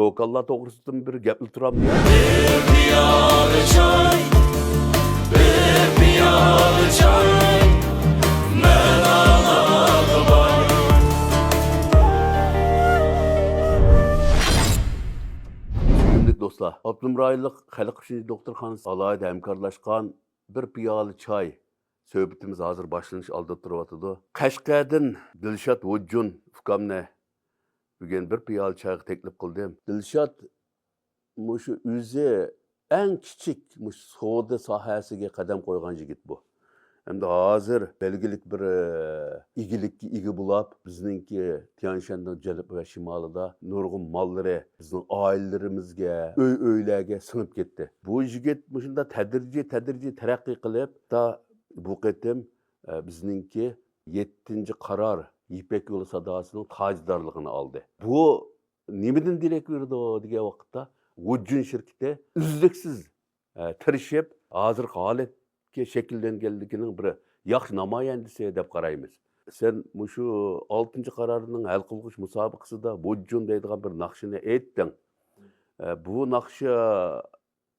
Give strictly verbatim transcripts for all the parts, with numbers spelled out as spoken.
چوكانلار توغرىسىدىن بىر گەپلا تۇرامدۇ يا؟ بىر پىيالە چاي، بىر پىيالە چاي، مەن ئاڭلاغۇ باي. سۆيۈملۈك دوستلار، ئاپتونوم رايونلۇق خەلق ئۈچۈن دوختۇرخانىسى ئالاھىدە ھەمكارلاشقان بىر پىيالە چاي سۆھبىتىمىز ھازىر باشلىنىش ئالدىدا تۇرۇۋاتىدۇ. قەشقەردىن دىلشات ھوججۇن ئۇكامنى بۈگۈن بىر پىيالە چايغا تەكلىپ قىلدىم. دىلشات مۇشۇ ئۆزى ئەڭ كىچىك مۇشۇ سودا ساھەسىگە قەدەم قويغان يىگىت بۇ. ھەمدە ھازىر بەلگىلىك بىر، ئە، ئىگىلىككە ئىگە بولاپ، بىزنىڭكى تيەنشەننىڭ جەنۇب ۋە شىمالىدا نۇرغۇن ماللىرى بىزنىڭ ئائىلىلىرىمىزگە، ئۆي-ئۆيلەرگە سىڭىپ كەتتى. بۇ يىگىت مۇشۇنداق تەدرىجىي، تەدرىجىي تەرەققىي قىلىپ، تا بۇ قېتىم، ئە، بىزنىڭكى يەتتىنچى قارار يىپەك يولى ساداسىنىڭ تاجدارلىقىنى ئالدى. بۇ نېمىدىن دېرەك بېرىدۇ دېگەن ۋاقىتتا، ھوججۇن شىركىتى ئۈزلۈكسىز، ئە، تىرىشىپ، ھازىرقى ھالەتكە شەكىللەنگەنلىكىنىڭ بىر ياخشى نامايەندىسى دەپ قارايمىز. سەن مۇشۇ ئالتىنچى قارارنىڭ ھەل قىلغۇچ مۇسابىقىسىدە ھوججۇن دەيدىغان بىر ناخشىنى ئېيتتىڭ. ئە، بۇ ناخشا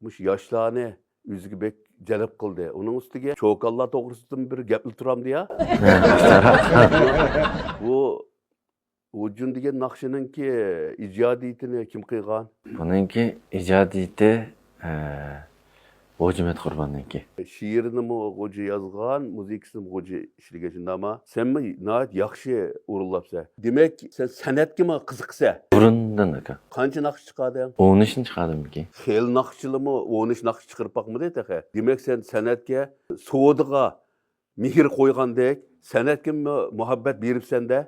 مۇشۇ ياشلارنى ئۆزىگە بەك جەلپ قىلدى. ئۇنىڭ ئۈستىگە چوكانلار توغرىسىدىن بىر گەپلا تۇرامدۇ يا؟ بۇ ھوججۇن دېگەن ناخشىنىڭكى ئىجادىيىتىنى كىم قىلغان؟ بۇنىڭكى ئىجادىيىتى، ئە، غوجىمەت قۇرباننىڭكى. شېئىرىنىمۇ غوجا يازغان، مۇزىكىسىنىمۇ غوجا ئىشلىگەن، شۇنداقمۇ؟ سەنمۇ ناھايىتى ياخشى ئورۇنلاپسەن. دېمەك، سەن سەنئەتكىمۇ قىزىقىسەن؟ بۇرۇندىن، ئاكا. قانچە ناخشا چىقاردىڭ؟ ئون ئۈچنى چىقاردىم، ئاكا. خېلى ناخشىچىلىمۇ ئون ئۈچ ناخشا چىقىرىپ باقمىدى تېخى. دېمەك، سەن سەنئەتكە، سودىغا مېھىر قويغاندەك، سەنئەتكىمۇ مۇھەببەت بېرىپسەن-دە.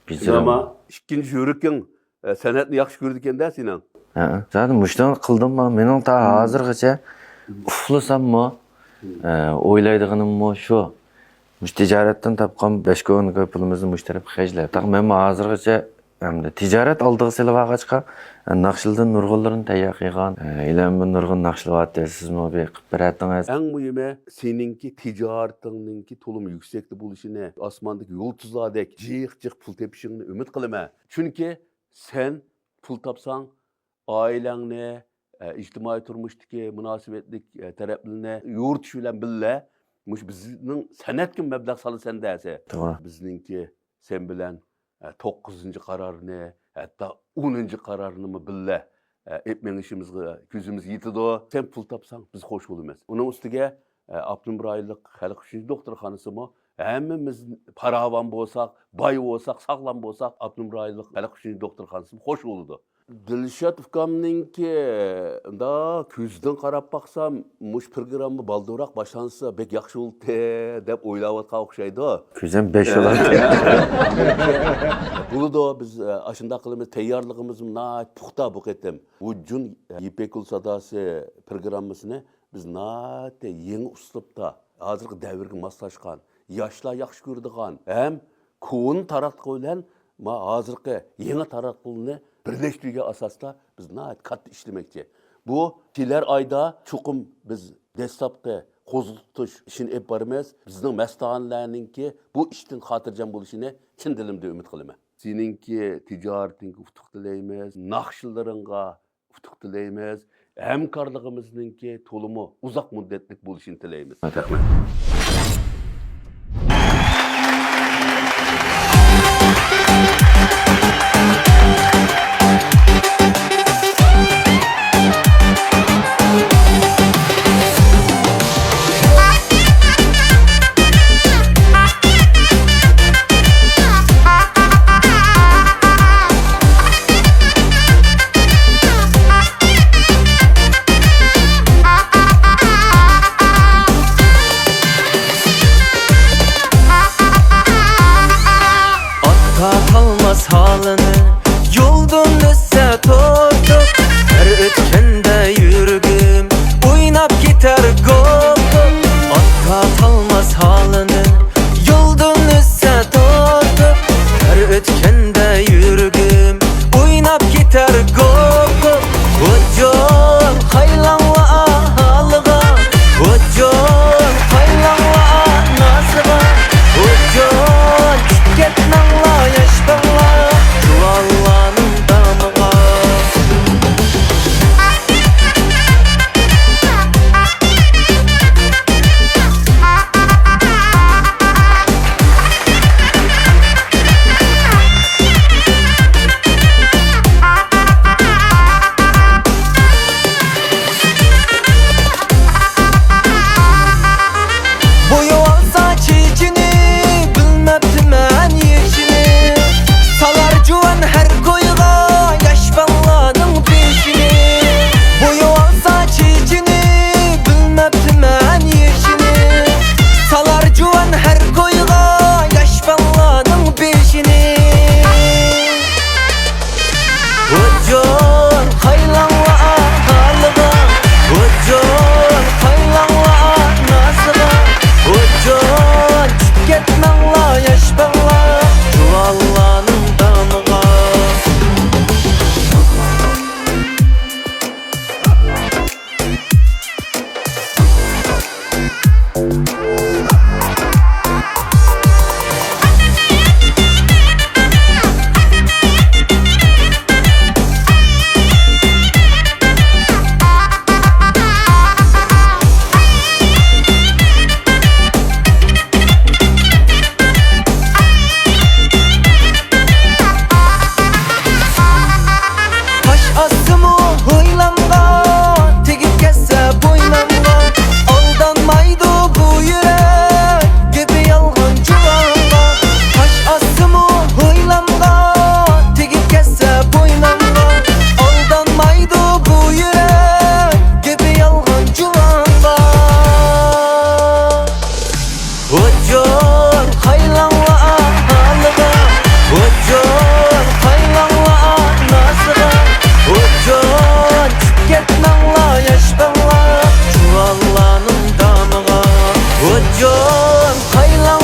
بېرىمەن. ئەمما ئىككىنچى يۈرىكىڭ، ئە، سەنئەتنى ياخشى كۆرىدىكەن-دە سېنىڭ. ھە، زادى مۇشۇنى قىلدىممۇ، مېنىڭ تا ھازىرغىچە ئۇخلىساممۇ، ئە، ئويلايدىغىنىممۇ شۇ. مۇشۇ تىجارەتتىن تاپقان بەش كونا پۇلىمىزنى مۇشۇ تەرەپكە خەجلەپ. تاق مەنمۇ ھازىرغىچە ئەمدى تىجارەت ئالدىغا سېلىۋالغاچقا، ناخشىلىدىن نۇرغۇنلىرىنى تەييار قىلغان. ھېلىمۇ نۇرغۇن ناخشىلىۋاتىدۇ، سىزمۇ بىر قىلىپ بېرەتتىڭىز. ئەڭ مۇھىمى، سېنىڭكى تىجارىتىڭنىڭكى تولىمۇ يۈكسەكتە بولۇشىنى، ئاسماندىكى يۇلتۇزلاردەك جىق-جىق پۇل تېپىشىڭنى ئۈمىد قىلىمەن. چۈنكى سەن پۇل تاپساڭ، ئائىلەڭنى، ئە، ئىجتىمائىي تۇرمۇشتىكى مۇناسىۋەتلىك، ئە، تەرەپلىرىنى يورۇتۇش بىلەن بىللە، مۇشۇ بىزنىڭ سەنئەتكە مەبلەغ سالىسەن دەسە. توغرا. بىزنىڭكى سەن بىلەن، ئە، توققۇزىنچى قارارنى، ھەتتا ئونىنچى قارارنىمۇ بىللە، ئە، ئېلىپ مېڭىشىمىزغا كۆزىمىز يېتىدۇ. سەن پۇل تاپساڭ، بىز خوش بولىمىز. ئۇنىڭ ئۈستىگە، ئە، ئاپتونوم رايونلۇق خەلق ئۈچۈن دوختۇرخانىسىمۇ ھەممىمىز پاراۋان بولساق، باي بولساق، ساغلام بولساق، ئاپتونوم رايونلۇق خەلق ئۈچۈن دوختۇرخانىسىمۇ خوش بولىدۇ. دىلشات ئۇكامنىڭكى، مۇنداق كۆزىدىن قاراپ باقسام، مۇشۇ پروگرامما بالدۇرراق باشلانسا بەك ياخشى بولاتتى دەپ ئويلاۋاتقان ئوخشايدۇ. كۆزۈم بەش بولاتتى. بولىدۇ، بىز، ئە، ئاشۇنداق قىلىمىز، تەييارلىقىمىز ناھايىتى پۇختا بۇ قېتىم. ھوججۇن يىپەك يولى ساداسى پروگراممىسىنى بىز ناھايىتى يېڭى ئۇسلۇبتا، ھازىرقى دەۋرگە ماسلاشقان، ياشلار ياخشى كۆرىدىغان ھەم كونا تاراتقۇ بىلەن ما ھازىرقى يېڭى تاراتقۇنى بىرلەشتۈرگەن ئاساستا بىز ناھايىتى كاتتا ئىشلىمەكچى. بۇ كېلەر ئايدا چوقۇم بىز دەسلەپكى قوزغىتىش ئىشىنى ئېلىپ بارىمىز. بىزنىڭ مەستانىلەرنىڭكى بۇ ئىشتىن خاتىرجەم بولۇشىنى چىن دىلىمدىن ئۈمىد قىلىمەن. سېنىڭكى تىجارىتىڭگە ئۇتۇق تىلەيمىز، ناخشىلىرىڭغا ئۇتۇق تىلەيمىز. ھەمكارلىقىمىزنىڭكى تولىمۇ ئۇزاق مۇددەتلىك بولۇشىنى تىلەيمىز. رەھمەت. ئاسسىمۇ ھويلامغا، تېگىپ كەتسە بوينامغا، ئالدانمايدۇ بۇ يۈرەك گېپى يالغان جۇۋانغا. تاش ئاسسىمۇ ھويلامغا، تېگىپ كەتسە بوينامغا، ئالدانمايدۇ بۇ يۈرەك گېپى يالغان جۇۋانغا. ھۇجۇم قايلاڭلار ھالىغا، ھۇجۇم قايلاڭلار نازىغا، ھۇجۇم چۈشۈپ كەتمەڭلار ياش بالىلار جۇۋانلارنىڭ دامىغا. ھۇجۇم قايلاڭلار